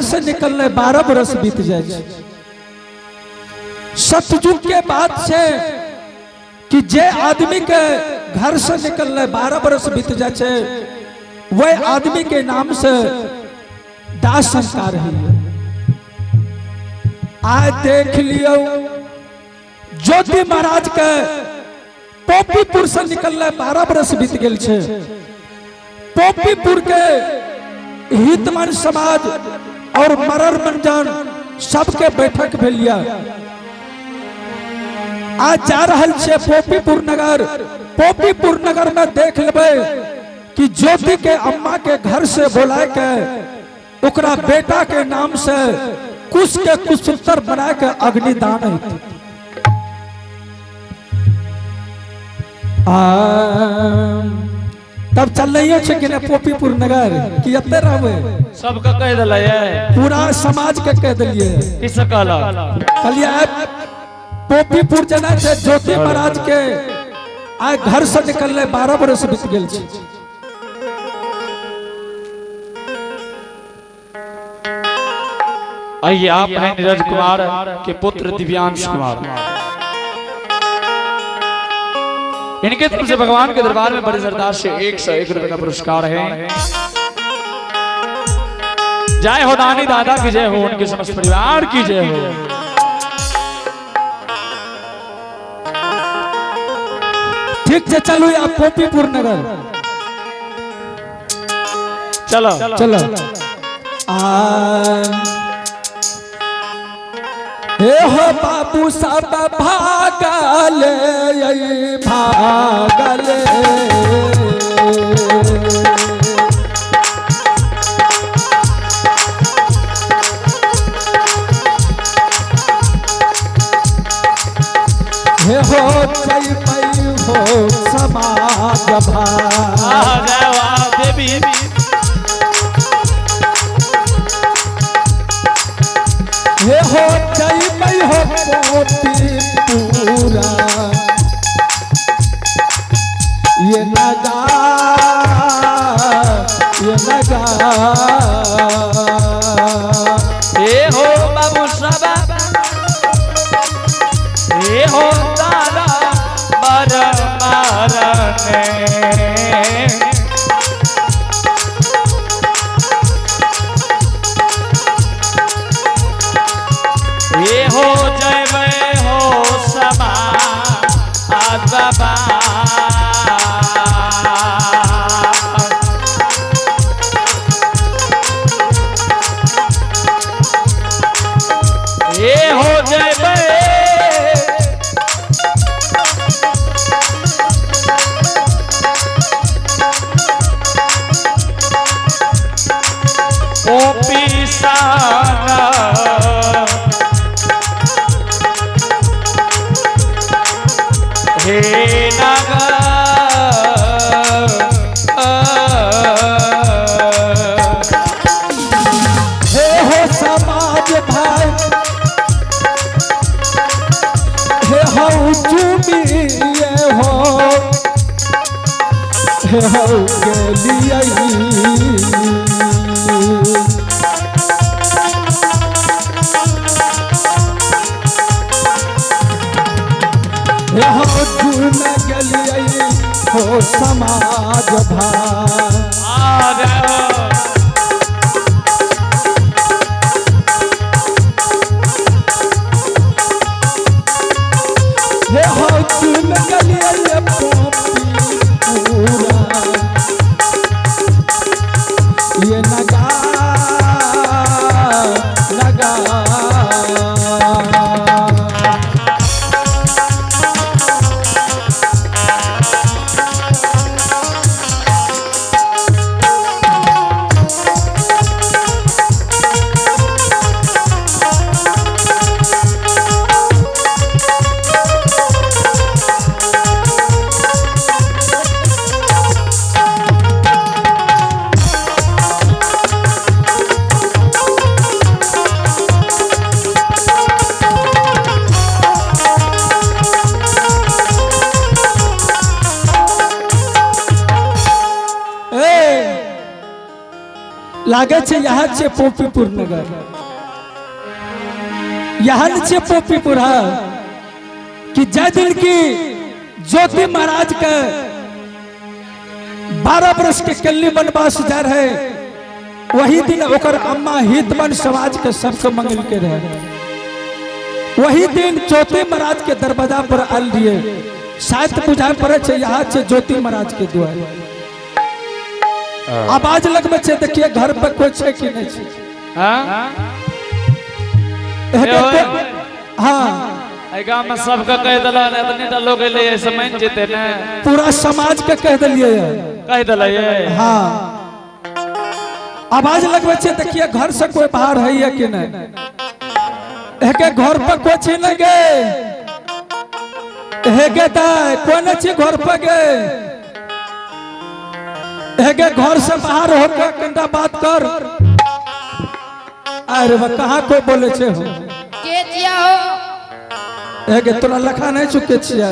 से निकलने 12 बरस बीत जाए। सतयुग के बाद से कि जे आदमी के घर से निकलने 12 बरस बीत जाए, वह आदमी के नाम से दाह संस्कार है। आज देख लियो ज्योति महाराज के पोपीपुर से निकलने 12 बरस बीत गेल छे। पोपीपुर के हितमान समाज और मरर मंजन सबके बैठक भेलिया। आज जा रहल छे पोपीपुर नगर। पोपीपुर नगर में देख लेबै कि ज्योति के अम्मा के घर से बुलाए के ओकरा बेटा के नाम से कुश के कुशोत्तर बना के अग्निदान होते। तब चल रही छे कि ने पोपीपुर नगर कि एते रहबे? सबके कह दिलिए, पूरा समाज के कह दिलिए। किस कहला? कहलिए पोपीपुर जना छे ज्योति महाराज के आइ घर से निकलले 12 बरस बीत गेल छे। आइए आप हैं नीरज कुमार के पुत्र दिव्यांश कुमार। इनके तरफ से भगवान के दरबार में बड़े सरदार से 101 रुपए का पुरस्कार है। जय हो नानी दादा की जय हो, उनके समस्त परिवार की जय हो। ठीक है, चलो आप पोपीपुर नगर चलो चलो। हे हो बाबू सब भागल भागल, हे हो जय हो समाज भाई देवी, हे हो जय हो पोपीपुरा ये नगा ये नगा। हे हो बाबू सब, हे हो दादा मर मरने। हे हो जय हो समा बाबा। हे हो जय पोपी साना। हे नगर, हे हो समाज भाई, हे हो चुमिए हो, हे हो गेलिए। हे हो चुम गेलिए हो समाज भाई। हे हो चुम गेलिए पोपीपुरा ये नगा नगा। लागे छे यहाँ छे पोपीपुर नगर, यहाँ न छे पोपीपुर है कि जय दिन की ज्योति महाराज के 12 वर्ष के कल्ली वनवास जा रहे, वही दिन ओकर अम्मा हितमन समाज के सबके मंगल के रहे। वही दिन ज्योति महाराज के दरवाजा पर आयल रहिए, शायद बुझाए पड़े छे यहाँ छे ज्योति महाराज के द्वार। आवाज लगबे छे, देखिए घर पर कोई छे कि नहीं छे। हाँ? एहके ए ओए। हाँ। एहि गाँव में सबके कहि देलन, एतनी टा लोग एलै से मानि जेतै ने? पूरा समाज के कह दिलिए। कहि देलियै? हाँ, आवाज लगबे छे, देखिए घर से कोई बाहर है या कि नहीं। एहके घर पर कोई छी नहीं गे? हेगे दाय, कोई नहीं छी घर पर गे? हेगे घर से बाहर होकर कनिटा बात कर। अरे बा, कहाँ कोई बोले छे हो? के छियो? हेगे तोरा लखा नहीं चुके छियै?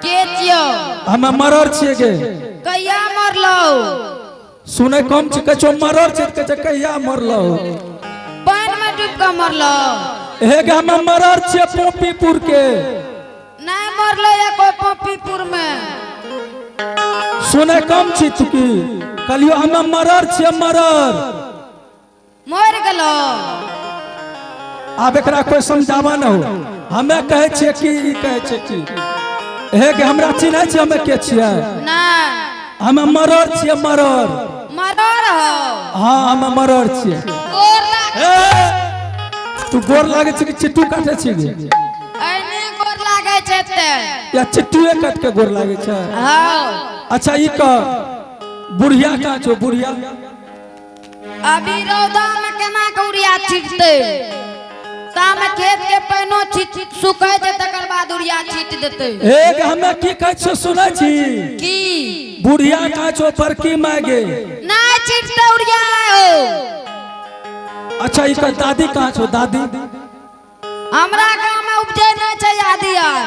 के छियो? हम मरर छियै गे। कहिया मरलो? सुने कम छी, कहै छौ मरर छियै, कहै छै कहिया मरलो? पानि में डूब के मरलो? हेगे हम मरर छियै पोपीपुर के। नहीं मरलो या कोई पपीपुर में। सुने कम छी चुकी, कहलियो हम मरर छियै, मरर। मर गेलो? आब एकरा कोई समझावा न हो, हमे कहै छियै कि ई कहै छै कि हे के हमरा चिन्है छियै हमे के छियै? ना। हमे मरर छियै, मरर। मरर हो? हाँ, हमे मरर छियै। गोर लाग। ए, तू गोर लागै छै कि चिट्टू काटै छी गे? ऐने गोर लागै छै ते। या चिट्टूए काट के गोर लागै छै? हाँ। अच्छा, ई कह, बुढ़िया कहाँ छौ, बुढ़िया? अभी रौदा में केना के उड़िया छीटते? तामे खेत के पैनो छीट सुखै छै, तकर बाद उड़िया छीट देते। हे गे, हमे की कहै छियौ, सुनै छी? की? बुढ़िया कहाँ छौ, बड़की माय गे? नहीं छीटते उड़िया हो। अच्छा, ई कह, दादी कहाँ छौ, दादी? हमरा गाँव में उपजै नहीं छै आदि आर।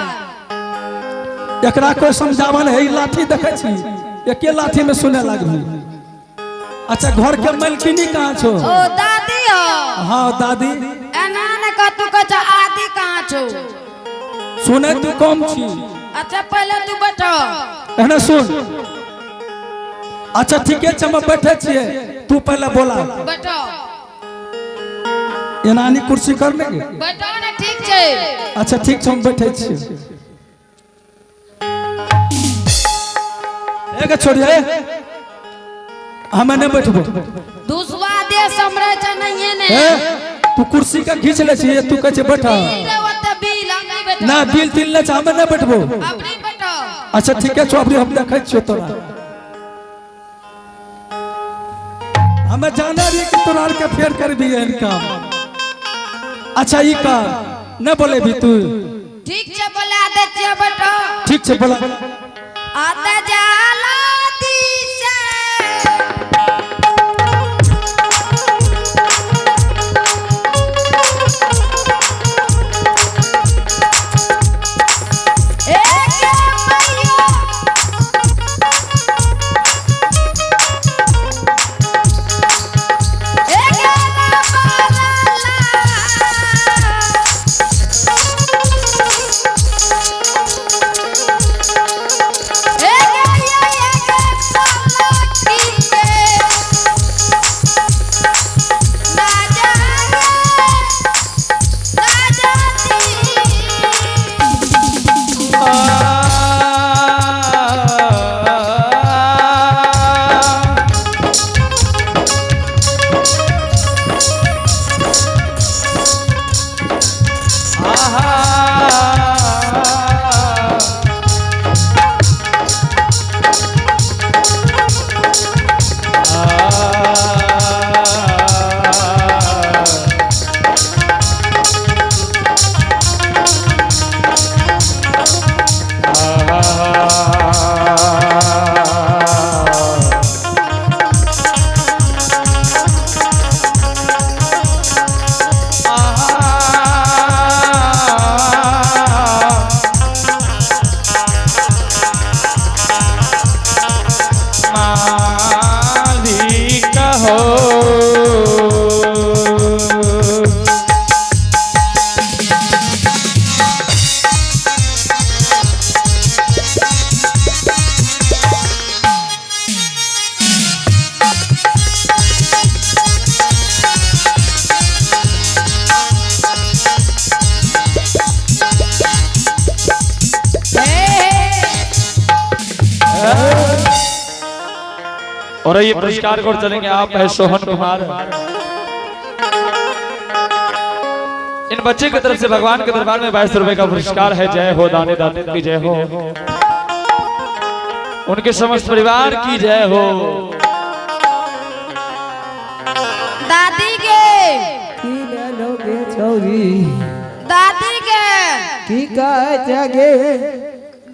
एकरा कोई समझावन है? ई लाठी देखै छी, एके लाठी में सुने लगबी। अच्छा, घर के मालकिनी कहाँ छौ? ओ दादी हो? हाँ, दादी। एना ने कह, तू कह छौ आदि कहाँ छौ। सुने तू कम छी। अच्छा, पहले तू बैठो। एहने सुन। अच्छा, ठीके छै, हम बैठे छियै, तू पहले बोला। बैठो। एनानी कुर्सी कर लेंगे। बैठो ने, ठीक छै। अच्छा, ठीक छै, हम बैठे छियै। एक छोड़िए, हमें नहीं बैठबो। दूसरा देश हम रहे छै नहिये ने। ए, तू कुर्सी के घींच ले छियै, तू कहै छै बैठा। बिल रे, ओते बिल, हम नहीं बैठो। ना, बिल तिल ले छै, हमें नहीं बैठबो। अपनी बैठो। अच्छा, ठीक है, अबरी हम देखै छियौ तोरा। हमें जाना रही कि तोरा आर के फेर करबी एहन काम। अच्छा, ई का नहीं बोले भी तू? ठीक छै, बोला दे छियै, बैठो। ठीक छै, बोला। आते जाला दिशा। एक मैया एक बाबा एक। और ये पुरस्कार को चलेंगे आप है सोहन कुमार। इन बच्चे की तरफ से भगवान के दरबार में 22 रुपए का पुरस्कार है। जय हो दाने दाने की जय हो, उनके समस्त परिवार की जय हो। दादी के की लेलो गे छौरी? दादी के। की कहै छै गे?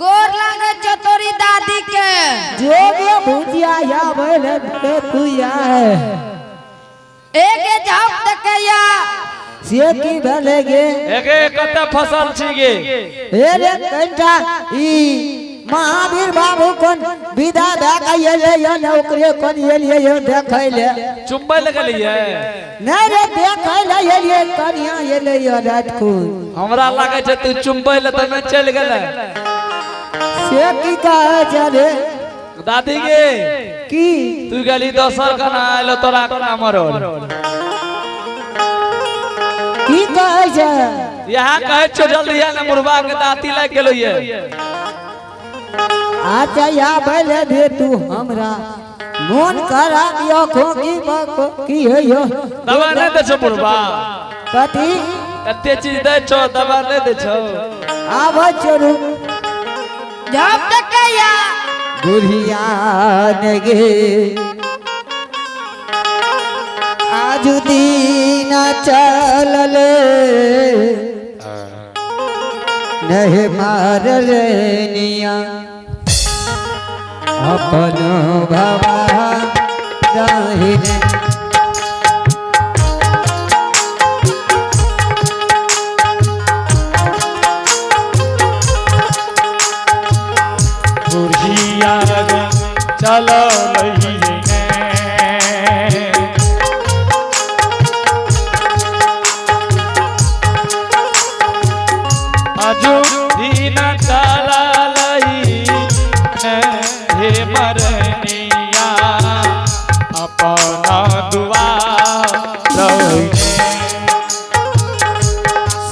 गोर लागे छौ तोरी दादी के। जो गे भुजिया आबै ले तू या। एक झाप देखैया। से की भेलै गे? एगे कते फसल छी गे? हे रे, कनिटा ई महावीर बाबू कोन विदा भए के एलै यऽ ने, ओकरे कोन एलियै यऽ देखै ले। चुम्बै लगलियै? नहि रे, देखै ले एलियै, कनिया एलै यऽ राति खुन। हमरा लागै छै तू चुम्बै ले तमे चलि गेलै। से की कहै छै रे? दादी गे। की? तू गेली दोसर कना, आयलो तोरा कना मरल। की कहै छै? यहाँ कहै छौ जल्दी आ ने, मुरबा के दाँती लागि गेलो ये। अच्छा, आबै ले दे तू, हमरा मोन खराब यऽ, खोकी बको की होइयो। दवा नहि दै छौ मुरबा? कथी? एते चीज दै छौ, दवा नहि दै छौ? आबै छोड़ू। झाप देखैया। बुढ़िया ने गे, आज दिन चलल नहीं मारल निया अपन बाबा दाहिने। बुढ़िया चलो अजू दिन चललई हे मरनिया अपना दुआ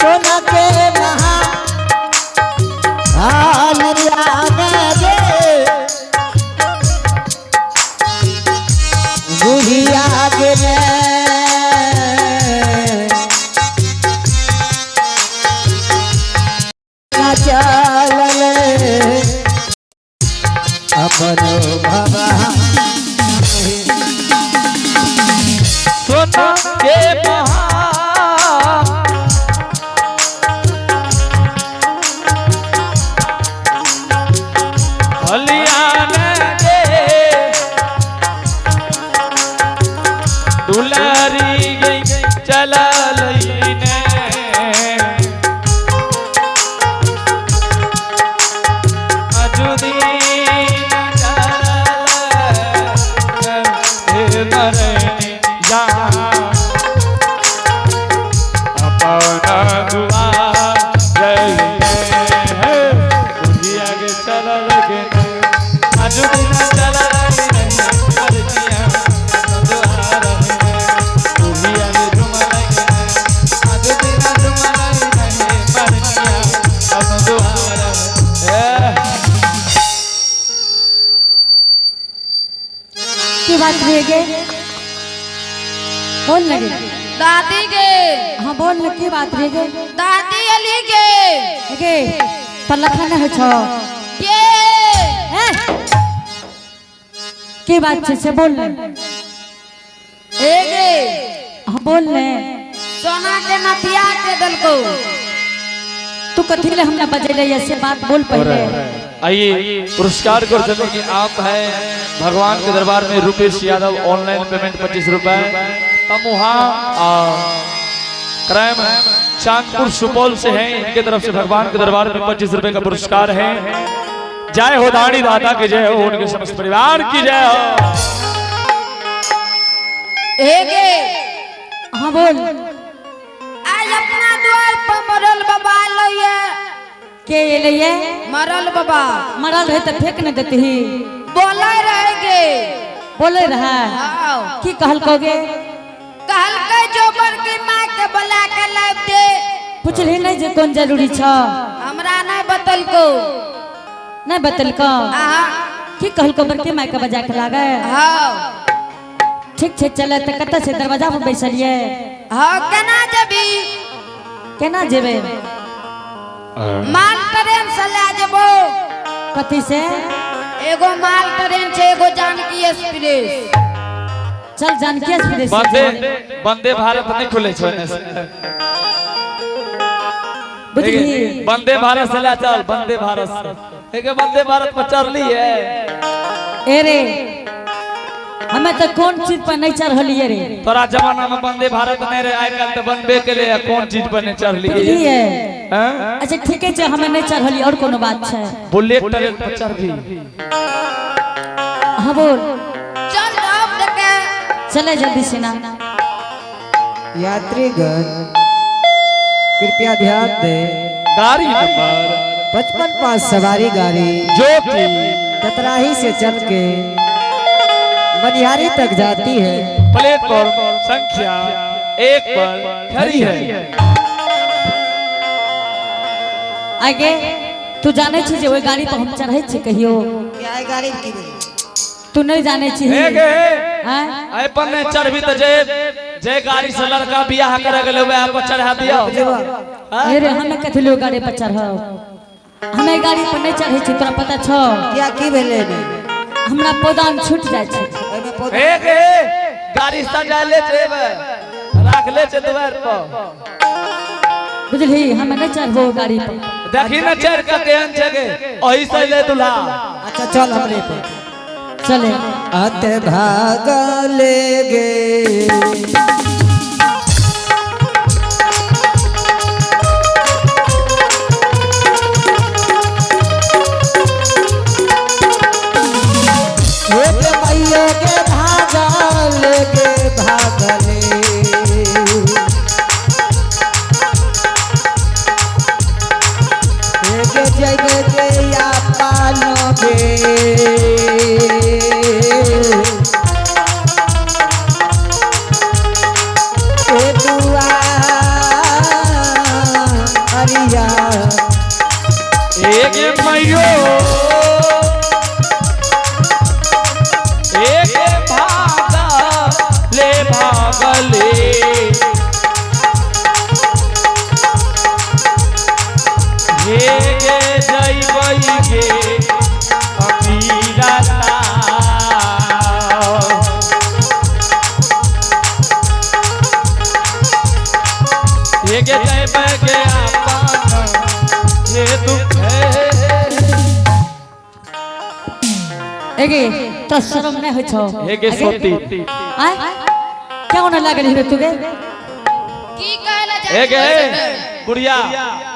सोना के महा हाल गे, बुढ़िया गे चलल अपन बाबा। सोना के महा हलियान गे, दुलारी गई चला लईने अजुदीन चल मरनिया अपना दुआ जय बुढ़िया के चल लगे अजुदीन चल मरनिया बुढ़िया के झुम लगे अजुदीन झुम लगे मरनिया अपना दुआ। की बात रह गे? बोल लगे। दादी के। हाँ, बोल न, की बात रह गे? दादी अली के। गे, पर लखन नहीं हो छो? के? हैं? की बात छै से बोल न। ए गे। हाँ, बोल ने। सोना के नथिया के देलको। तू कथी ले हमरा बजेले ये से बात बोल पहले। आइए पुरस्कार को चलेंगे आप हैं भगवान के दरबार में रुपेश यादव, ऑनलाइन पेमेंट 25 रुपए, तमुहा क्राइम चांदपुर सुपौल से हैं। इनके तरफ से भगवान के दरबार में 25 रुपए का पुरस्कार है। जय हो दानी दाता की जय हो, उनके समस्त परिवार की जय हो। ए गे। हाँ, बोल। आज अपना द्वार पर मरल बाबा आलो ये। के एले ये? मरल बाबा। मरल रहे तो फेंक न देती। बोले रहे गे। बोले रहा? हाँ। की कहलको गे? कहलकै जो बड़की माँ के बोला के लाइब दे। पुछली नहीं जे कौन जरूरी छ? हमरा नहीं बतलको। नहीं बतलको? आहा। की कहलको बड़के माय के बजा के लागे? हाँ। ठीक छै चले त कतऽ छै दरवाजा पर बैसलिए? हाँ केना जेबी? केना जेबे? माल ट्रेन से ले जेबो। कथी से? एगो माल ट्रेन छै एगो जानकी एक्सप्रेस। चल जानकी एक्सप्रेस। वंदे वंदे भारत नहीं खुले छो एने से। बुझली? वंदे भारत से ले चल, वंदे भारत से। एके वंदे भारत पर चढ़ली है। ए रे हमें तो कौन चीज पर नहीं चढ़लिए रे? तोरा जमाना में वंदे भारत नहीं रे, आइ काल्हि तो बनबे के लिए कौन चीज पर नहीं चढ़ली बुझलिए? हैं? अच्छा ठीक है, हमें नहीं चढ़लिए और कोनो बात है? बुलेट ट्रेन पर चढ़ी। हाँ बोल। चल अब देखे। चले जल्दी से ना। यात्रीगण कृपया ध्यान दें। गाड़ी नंबर 55 सवारी गाड़ी जो कि कतराही से चल के मनिहारी तक जाती है। प्लेटफॉर्म संख्या 1 पर खड़ी है। आगे तू जाने छी जे ओई गाड़ी पर हम चढ़ै छी कहियो? क्या गाड़ी की? तू नहीं जाने छी। हे गे हैं? ऐ पर नहीं चढ़बी त जे जे गाड़ी से लड़का बियाह करे गेलै वएह पर चढ़ा दियो। ए रे हमें कथि लो गाड़ी पर चढ़ब? हमें गाड़ी पर नहीं चढ़ै छी, तोरा पता छौ? क्या की भेलै ने? हमरा पौदान छूट जाइ छै। ओहिमे पौधा हे गे गाड़ी सजा ले जेबै राख ले छै दुआर पर। बुझली हमें नहीं चढ़बो गाड़ी पर। देखी न चढ़ के केहन छै गे, ओही से ले दुल्हा। अच्छा चल हमरे पर चले। अत भागले गे के भागल गे भागले गे जय गे या पानो गे ए दुआ अरिया एक मैयो एक भागा ले भागले हे गे जइबै गे अमीरा हे गे जइबै गे अपन हे दुख एगे तोरा शरम नहीं होइ छौ? हे गे सोती। आय क्या होने लागल रे तू गे? की कहले हे गे बुढ़िया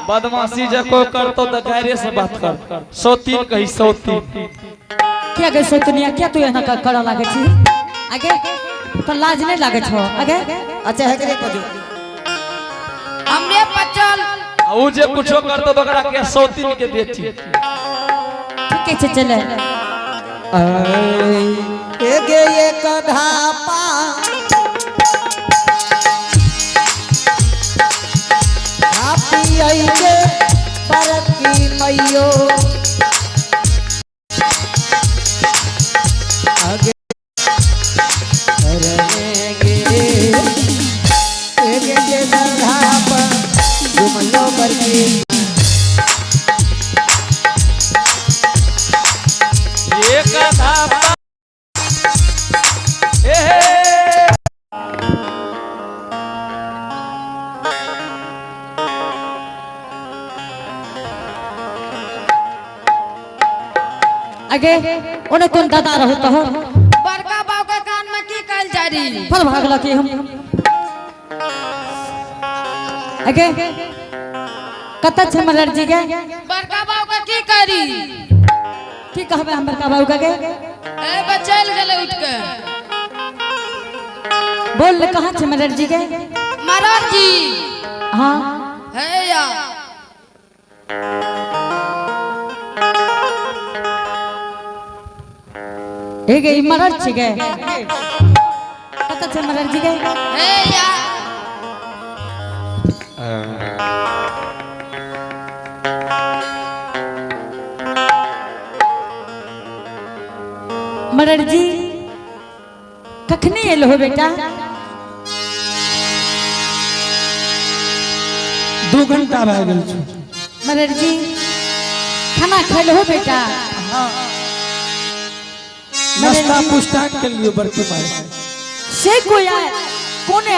बदमाशी जे कोई करतो त गैरे से बात कर। 103 कही 103। क्या गे सोतनिया क्या तू एना करऽ लागै छी? आगे तो लाज नहीं लागै छौ? आगे अच्छा है के पजो हमरे पचल। आ उ जे कुछो करतो त ओकरा के 103 के बेची। ठीक छै चले। एगे एक धापा धापी आइगे परकी मैयो आगे गे एगे एक धापा जुमलो बरकी एक धापा ए हे आगे ओने कोन दादा रहो तोहर? बड़का बाबू के कान में की कहल जाय रही? फल भागल की हम। आगे कतऽ छै हमर लड़जी गे? बड़का बाबू के की करी? की कहबै हम बड़का बाबू के गे? ए बचल गेलै उठ के। बोल ने कहाँ छै हमर लड़जी गे? मरर जी। हाँ। हे या। हे गे ई मरर छी गे। कतऽ छै मरर जी गे? हे या। मरर जी कखनी एलो हो बेटा? 2 घंटा भए गेल छै। मरर जी खाना खैल हो बेटा? नाश्ता पुस्ता के लिए बड़की माई से कोई आए कोने?